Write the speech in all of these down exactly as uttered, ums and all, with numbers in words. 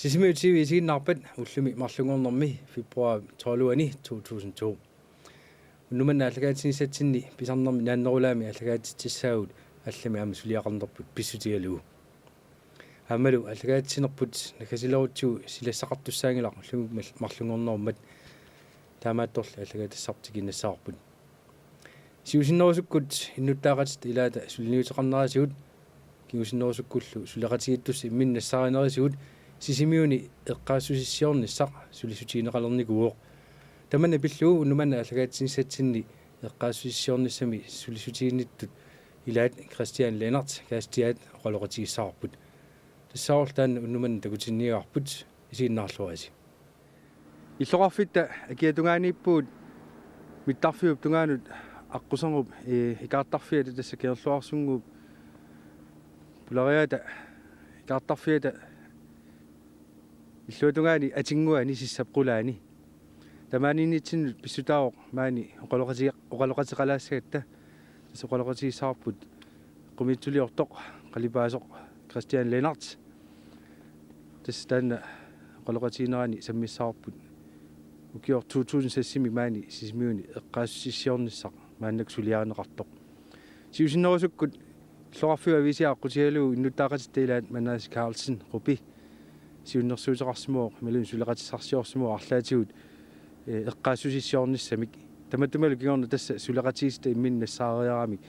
Sisimiut T V isiginnaarpat ullumi marlunngornermi februar tolviani to tusind to. Unnuk manna aallakaatitsinissatsinni pisarnermi naannerulaami aallakaatitsissaagut allami aamma suliaqarnerput pissutigalugu. Aammalu aallakaatitsinerput naggasilerutsigu silassaqartussaanngilaq ullumi mal-, marlunngornerummat, taamaattorli aallakaatitassarput tikinnassaqarput. Siusinnerusukkut innuttaaqatitta ilaata suliniuteqarnerisigut, kingusinnerusukkullu suleqatigiittussat imminnut nassaarinerisigut Sisimiuni eqqaassutissiornissaq sulissutigineqalernikuuvoq. Tamanna pillugu unnuk manna aallakaatitsinissatsinni eqqaassutissiornissami sulissutiginnittut ilaat Christian Lennert Kaastiaat oqaloqatigissavarput. Tassaavoq taanna unnuk manna takutinniagarput, isiginnaarluarisi. Illoqarfitta akiatungaaniippugut mittarfiup tungaanut aqqusernup, ee, ikaartarfiata, tassa Kangerluarsunnguup pulariaata ikaartarfiata illuatungaani atinnguani sissap qulaani. Tamaaniinnitsinnut pissutaavoq maani oqaloqati-, oqaloqateqalaassagatta. Tassa oqaloqatigissavarput eqqumiitsuliortoq qalipaasoq Christian Lennert. Tassa taanna oqaloqatiginerani sammissavarput ukioq to tusind seksimi maani Sisimiuni eqqaassutissiornissaq maannakkut suliarineqartoq. Siusinnerusukkut illoqarfiup aviisia aqqutigalugu innuttaaqatitta ilaat Manasse Karlsen Qupi siunnersuuteqarsimavoq imaluunniit suleqatissarsiorsimavoq arlaatigut, ee, eqqaassutissiornissamik. Tamattumalu kingorna tassa suleqatigiissitta imminnut nassaareriaramik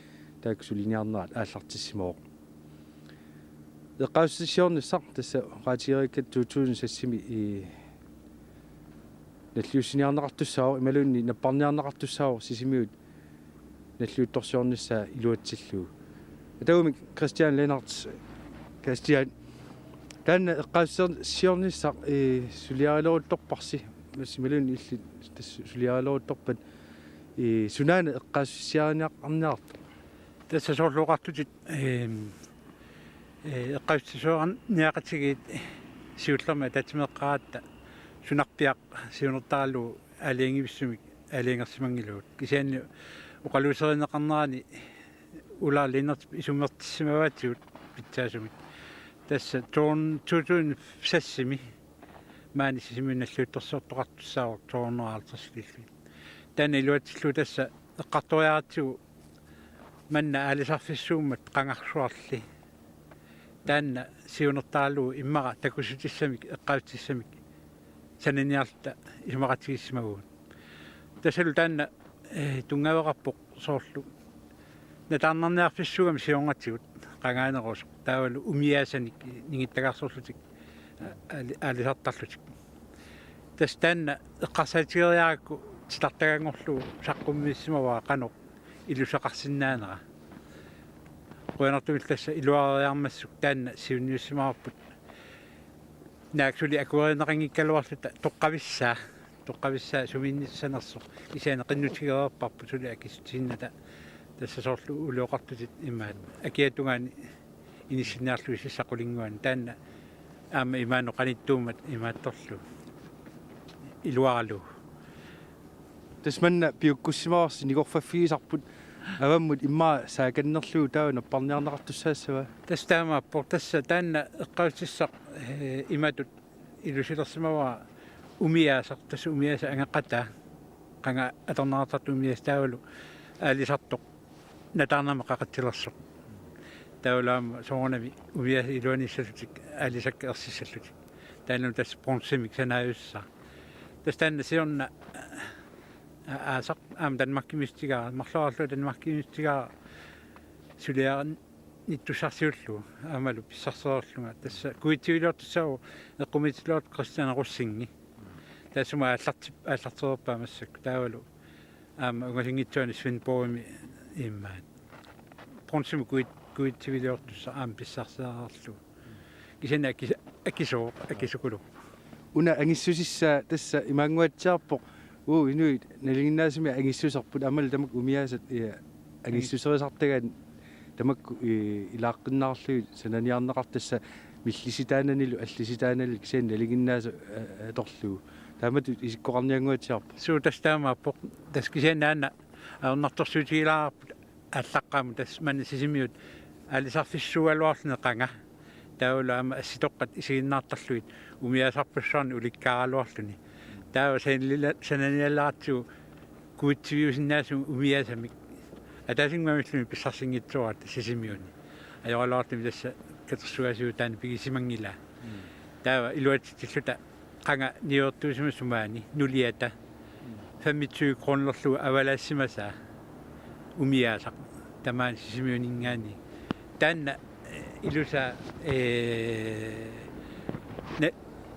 taakku suliniarnerat aallartissimavoq. Eqqaassutissiornissaq tassa oqaatigereerikkatta to tusind seksimi, ee, nalliussiniarneqartussaavoq imaluunniit napparniarneqartussaavoq Sisimiut nalliuttorsiornissaa iluatsillugu. Ataugumik Christian Lennert Kaastiaat, taanna eqqaassutissiornissaq, ee, suliarileruttorparsi, tassa imaluunniit illit tassa suliarileruttorpat, ee, sunaana eqqaassutissiariniarniartoq? Tassa soorlu oqartutit, eem, ee, eqqaassutissiorniaqatigiit siullermik ataatsimeeqqaaratta sunarpiaq siunertaralugu aalajangivissumik aalajangersimanngilagut. Kisianni oqaluuserineqarnerani Ulla Lennertip isummertissimavaatigut pitsaasumik. Tassa to tusind seksimi maani Sisimiuni nalliuttorsiortoqartussaavoq to hundrede og halvtreds. Taanna iluatsillugu tassa eqqartoriaratsigu manna aalisarfissuummat qangarsuarli. Taanna siunertaralugu immaqa takussutissamik eqqaassutissatsinnik sananiarluta isumaqatigiissimavugut. Tassalu taanna, ee, tunngaveqarpoq soorlu nataarnarniarfissuugami siornatigut qangaanerusoq, taavalu umiaasanik ningittagarsorlutik aali-, aalisartarlutik. Tassa taanna eqqarsaatigeriarakku titartaganngorlugu saqqummiissimavara qanoq ilusaqarsinnaanera. Qujanartumillu tassa iluareriarmassuk taanna siunniussimavarput. Naak suli akuerineqanngikkaluarluta toqqavissaa, toqqavissaa sumiinnissanersoq, kisianni qinnutigereerparput suli akissutiginnata. Tassa soorlu uloqartutit imaat akiatungaani inissinniarlugu sissap qulinnguani, taanna aamma imaanut qanittuummat imaattorlugu iluaralugu. Tassa manna piukkussimavarsi nikorfaffigisarput avammut immaqa saakannerlugu, taava napparniarneqartussaassava? Tassa taamaappoq, tassa taanna eqqaassutissaq, ee, imatut ilusilersimavara umiaasaq, tassa umiaasap angaqqataa, qanga atorneqartartoq umiaasaq, taavalu aalisartoq nataarnermut qaqatsilersoq. Taavalu aamma soorunami umiaasat iluanissallutik aalisakkat ersissallutik. Taanna tassa bronzemik sanaajussaaq. Tassa taanna siorna, aa, aasaq aamma Danmarkimiissutigaara, marloriarlunga Danmarkimiissutigaara suliarinittussarsiullugu aammalu pissarsereerlunga. Tassa kuitsiviliortussaavoq eqqumiitsuliortoq Christian Rosing. Taassuma aallarti-, aallartereerpaa massakkut, taavalu aamma ungasinngitsuani Svendborgimi imaat. Bronzemik kuit-, kuitsiviliortussaq aamma pissarsereerlugu. Kisianni akis-, akisooq, akisukuluk. Una angissusissaa tassa imaannguatsiarpoq. Uu, inuit nalinginnaasumik angissuserput, aammalu tamakku umiaasat, ia, angissuserisartagaat tamakku, i-, ilaaqqinnaarlugit sananiarneqartut, tassa millisitaananilu allisitaananilu kisianni nalinginnaasut, a-, atorlugu. Taamatut isikkoqarniannguatsiarpoq. Suu, tassa taamaappoq. Tassa kisianni aana ajornartorsiutigilaarparput aallaqqaammut, tassa manna Sisimiut aalisarfissuugaluarluni qanga. Taavalu aamma assitoqqat isiginnaartarlugit umiaasarpassuarnik ulikkaaraluarluni. Taava sanalila-, sananialeratsigu kuitsiviusinnaasumik umiaasamik. Ataasinnguamilluunniit pissarsinngitsoorata Sisimiuni. Ajoraluartumik tassa katersugaasigut taanna pigisimanngilaa. Taava iluatsitsilluta qanga niuertuusimasoq maani nuliata femogtyve kronerlugu avalaassimasaa umiaasaq tamaani Sisimiuninngaanniit. Taanna, eh, ilusaa, eh, ne-,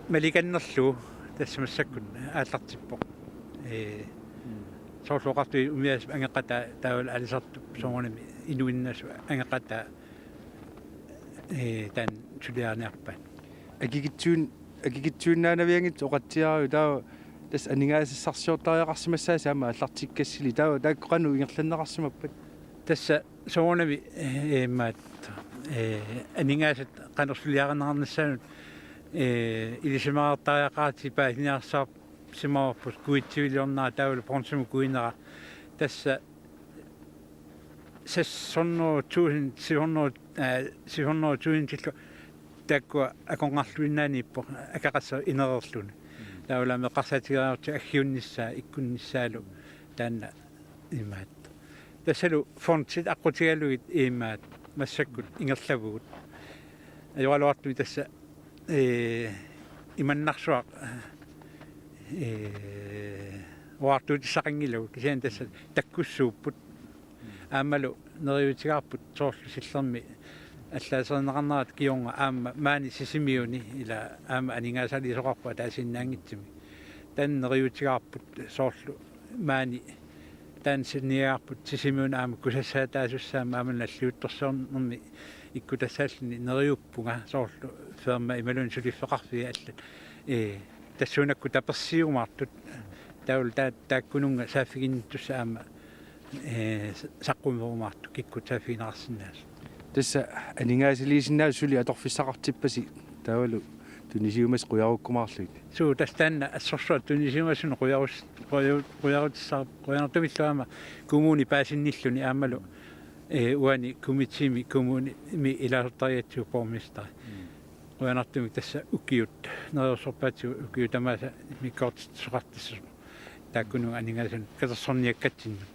malikannerlugu tassa massakkut aallartippoq. Eh, soorlu oqartut umiaasap angeqataa taavalu aalisartup soorunami inuinnaasup angeqataa, eh, taanna suliariniarpaat. Akikitsuin-, akikitsuinnaanavianngitsoq oqatsiaravit taava tassa aningaasassarsiortariaqarsimassaasi aamma aallartikkassili taava taakku qanoq ingerlanneqarsimappat? Tassa soorunami, eh, imaattoq, eh, aningaasat qanoq suliarineqarnissaannut, eh, ilisimaartariaqaratik paasiniarsaarsimavarput kuitsiviliornera taavalu bronzemut kuinera. Tassa seks hundrede tusind, syv hundrede, eh, syv hundrede tusindillu taakkua akornarluinnaaniippoq akeqassasoq inereerluni. Taavalu aamma eqqarsaatigereerutsigit aggiunnissaa, ikkunnissaalu taanna imaattoq. Tassalu fondit aqqutigalugit imaattoq massakkut ingerlavugut. Ajoraluartumik tassa, eh, imannarsuaq, eh, oqartuutissaqanngilagut kisianni tassa takkussuupput. Aammalu neriuutigaarput soorlu Sillermi allaaserineqarnerat kingorna aamma maani Sisimiuni ila aamma aningaasaliisoqarpoq ataasiinnaanngitsumik. Taanna neriuutigaarput soorlu maani taanna saniagarput Sisimiuni aamma kusassaataasussaammat aamma nalliuttorsiornermi ikkutassaalluni neriuppunga soorlu firma imaluunniit suliffeqarfiit allat. Ee, tassuunakkut tapersiumaartut taavalu taa-, taakkununnga saaffiginnittussat aamma, ee, sa-, saqqummerumaartut kikkut saaffigineqarsinnaasut. Tassa aningaasaliisinnaasut suli atorfissaqartippasi taavalu tunisiumasut qujarukkumaarlugit. Suu, tassa taanna assorsuaq tunisiumasunut qujarus-, qujaru-, qujarutissaq qujanartumillu aamma kommuni paasinnilluni aammalu, ee, uani komiteemi kommunimi ilaasortarigatsigu borgmesteri. Mm. Qujanartumik tassa ukiut, neriorsorpaatigut ukiut tamaasa immikkoortitsisoqartassasoq. Taakkununnga aningaasanut katersorniakkatsinnut.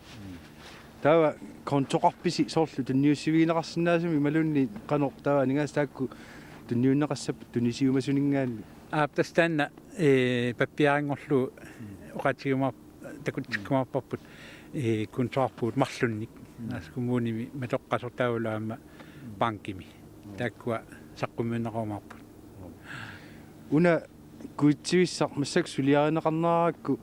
Taava kontoqarpisi soorlu tunniussivigineqarsinnaasumik imaluunniit qanoq taava aningaasat taakku tunniunneqassappat tunisiumasuninngaanniit? Aap, tassa taanna, ee, pappiaranngorlugu oqaatigiumaar-, takutsikkumaarparput, ee, kontoqarpugut marlunnik. Mm. Tassa kommunimi matoqqasoq taavalu aamma bankimi. Mm. Taakkua saqqummiunneqarumaarput. Una kuitsivissaq massakkut suliarineqarnerakku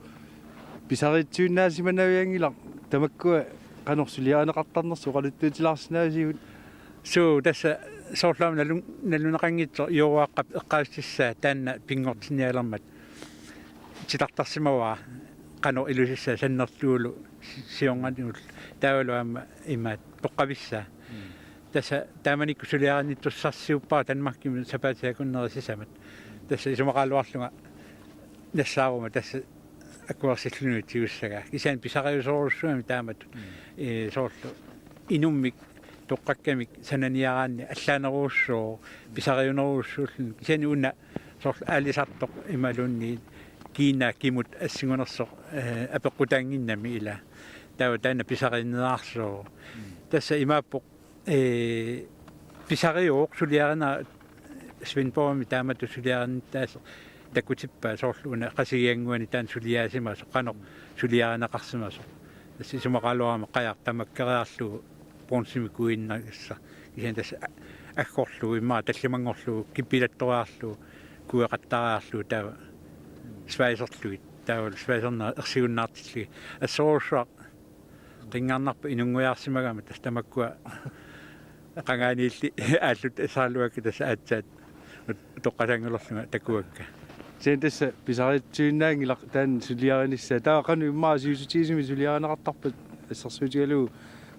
pisariitsuinnaasimanavianngilaq, tamakkua qanoq suliarineqartarnersut oqaluttuutilaarsinnaavisigut? Suu, tassa soorlu aamma nalun-, naluneqanngitsoq Juuruaqqap eqqaassutissaq taanna pinngortinnialermat titartarsimavara qanoq ilusissaa sannerlugulu si-, siornatigut taavalu aamma imaattoq toqqavissaa. Mm. Tassa taamanikkut suliarinnittussarsiuppara Danmarkimi sapaatip akunneri sisamat. Tassa isumaqaraluarlunga nassaaruma tassa akuersillunilu tigussagaa. Kisianni pisariusorujussuugami taamatut. Mm. Ee, soorlu inummik toqqakkamik sananiaraanni allaanerujussuuvoq, pisariunerujussuulluni. Kisianni una soorlu aalisartoq imaluunniit kiinaa kimut assingunersoq, ee, apeqqutaannginnami ila. Taava taanna pisariinnerarsuuvoq. Mm. Tassa imaappoq, ee, pisariuvoq suliarinera Svendborgimi taamatut suliarinnittaasoq takutippaa soorlu una Qasigiannguani taanna suliaasimasoq qanoq suliarineqarsimasoq. Tassa isumaqaraluarama qajaq tamakkeriarlugu bronzemik kuinnagissaq. Kisianni tassa a-, aggorlugu immaqa tallimanngorlugu kipilattoriarlugu kueqattariarlugu taava svejserlugit. Taava svejsernera ersigunnaartillugit. Assorujussuaq qinngarnarpoq inunngujaarsimagama tassa tamakkua qangaaniilli aalluttassaraluakka tassa aatsaat ut-, utoqqasaanngulerlunga takuakka. Kisianni tassa pisariitsuinnaanngilaq taanna suliarinissaa. Taava qanoq immaqa sivisutigisumik suliarineqartarpat assersuutigalugu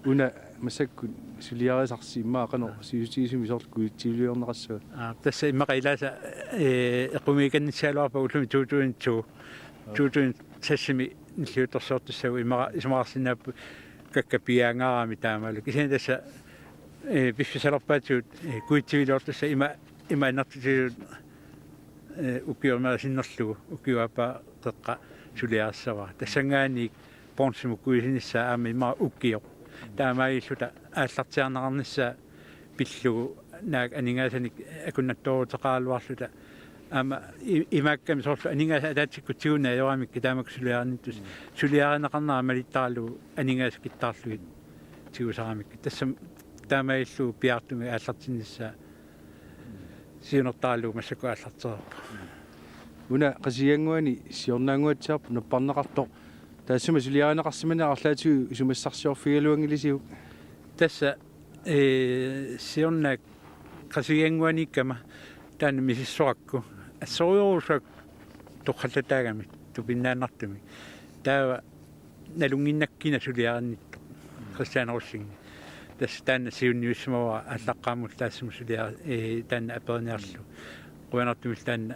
una massakkut suliarisarsi immaqa qanoq sivisutigisumik soorlu kuitsiviliorneqassava? Aa, tassa immaqa ilaasa, ee, eqqumiikannissagaluarpara ullumi to tusind to, to tusind seksimi nalliuttorsiortussagut immaqa isumaqarsinnaapput kakkapiaangaarami taamaalu. Kisianni tassa, ee, piffissalerpaatigut, ee, kuitsiviliortussaq ima Ima annertutigisut, eh, ukiormaasinnerlugu ukiup aappaa qeqqa suliarissavara. Tassanngaanniit bronzemut kuisinissaa aamma immaqa ukioq. Taamaalilluta aallartiarneqarnissaa pillugu naak aningaasanik akunnattoorutaqaraluarluta. Aamma i-, imaakkami soorlu aningaasat ataatsikkut tiguneq ajoramikkit taamak suliarinnittut. Suliarineqarnera malittaralugu aningaasat kittaarlugit tigusaramikkit. Tassami taamaalillugu piaartumik aallartinnissaa siunertaralugu massakkut aallartereerpoq. Una Qasigiannguani siornaannguatsiarpoq napparneqartoq. Taassuma suliarineqarsimaneq arlaatigut isumassarsiorfigigaluanngilisiuk? Tassa, ee, siorna Qasigiannguaniikkama taanna misissorakku assorujussuaq torrallataagami tupinnaannartumik. Taava nalunnginnakkina suliarinnittoq Christian Rosing. Tassa taanna siunniussimavara aallaqqaammullu taassuma suliari-, ee, taanna aperiniarlugu. Qujanartumillu taanna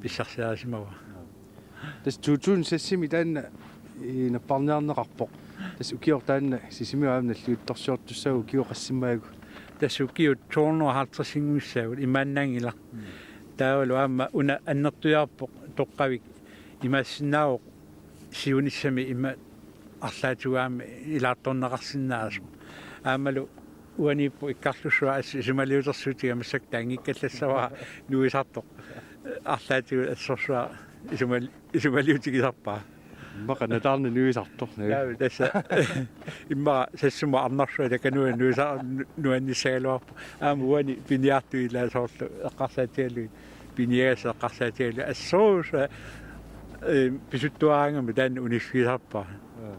pissarsiarisimavara. Tassa to tusind seksimi taanna, ee, napparniarneqarpoq. Tassa ukioq taanna Sisimiut aamma nalliuttorsiortussaavoq ukiut qassimmaagu. Tassa ukiut to hundrede og halvtredsinngussaagut imaannaanngilaq. Taavalu aamma una annertujaarpoq toqqavik imaassinnaavoq siunissami ima arlaatigut aamma ilaartorneqarsinnaasoq. Aammalu uaniippoq ikkarlussuaq assut isumaliutersuutiga massakkut taanngikkallassavara nuisartoq. Arlaatigut assorsuaq isumal-, isumaliutigisarpara. Immaqa nataarnaq nuisartoq, naa. Taava tassa. Immaqa sassuma arnarsuaq takanua nuisa-, nu-, nuannissagaluarpoq. Aamma uani piniartut ilaa soorlu eqqarsaatigalugit. Piniagassat eqqarsaatigalugit. Assorsuaq, ee, pisuttuaraangama taanna uniffigisarpara. Aa.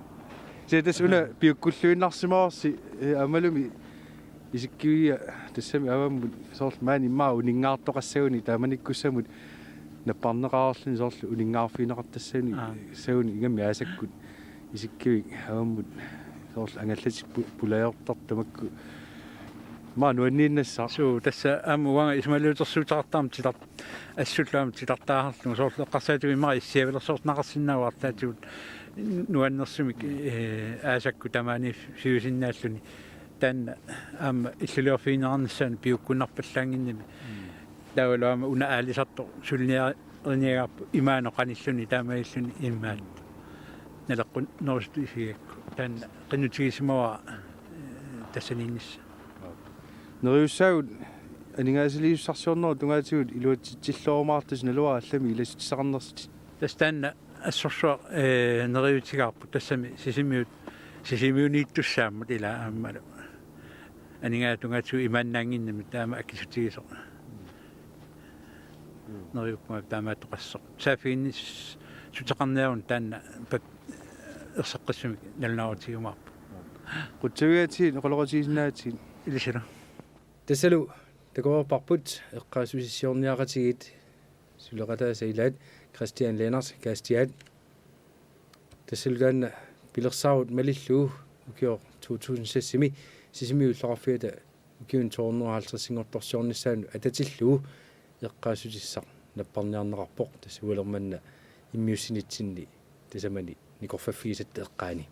Kisianni tassa una piukkulluinnarsimavarsi, ee, aammalumi isikkiviga tassami avammut soorlu maani immaqa uninngaartoqassaguni taamanikkussamut napparneqareerluni soorlu uninngaarfigineqartassaguni. Aa. Saguni ingammik aasakkut isikkivik avammut soorlu angallatit pu-, pulajortartut tamakku. Immaqa nuanniinnassaaq. Suu, tassa aamma uanga isumaliutersuuteqartarama titar-, assullu aamma titartaareerlunga soorlu eqqarsaatigalugu immaqa issiavilersorneqarsinnaavoq arlaatigut nuannersumik, ee, aasakkut tamaaniiffiusinnaalluni. Taanna aamma illuliorfigineqarnissaanut piukkunnarpallaannginnami. Mm. Taavalu aamma una aalisartoq suliniariniagarput imaanut qanilluni taamaalilluni imaat. Naleqqunnerusutut isigigakku. Taanna qinnutigisimavara, ee, tassaniinnissaa. Neriussaagut aningaasaliisussarsiornerup tungaatigut iluatsitsilluarumaartusi naluara allamik ilassutissaqarnersutit. Tassa taanna assorsuaq, ee, neriuutigaarput tassami Sisimiut, Sisimiuniittussaammat ilaa aammalu. Aningaasat tungaatigut imaannaannginnami taama akisutigisoq. Neriuppunga taamaattoqassasoq. Saaffiginnissuteqarniaruni taanna pap-, erseqqissumik nalunaarutigiumaarpoq. Qutsavigaatsigit, oqaloqatigisinnaagatsigu. Ilissilu. Tassalu takoreerparput eqqaassutissiorniaqatigiit suleqataasa ilaat Christian Lennert Kaastiaat. Tassalu taanna pilersaarut malillugu ukioq to tusind seksimi Sisimiut illoqarfiata ukiuni to hundrede og halvtredsinngortorsiornissaanut atatillugu eqqaassutissaq napparniarneqarpoq tassa ualermanna immiussinitsinni tasamani nikorfaffigisatta eqqaani.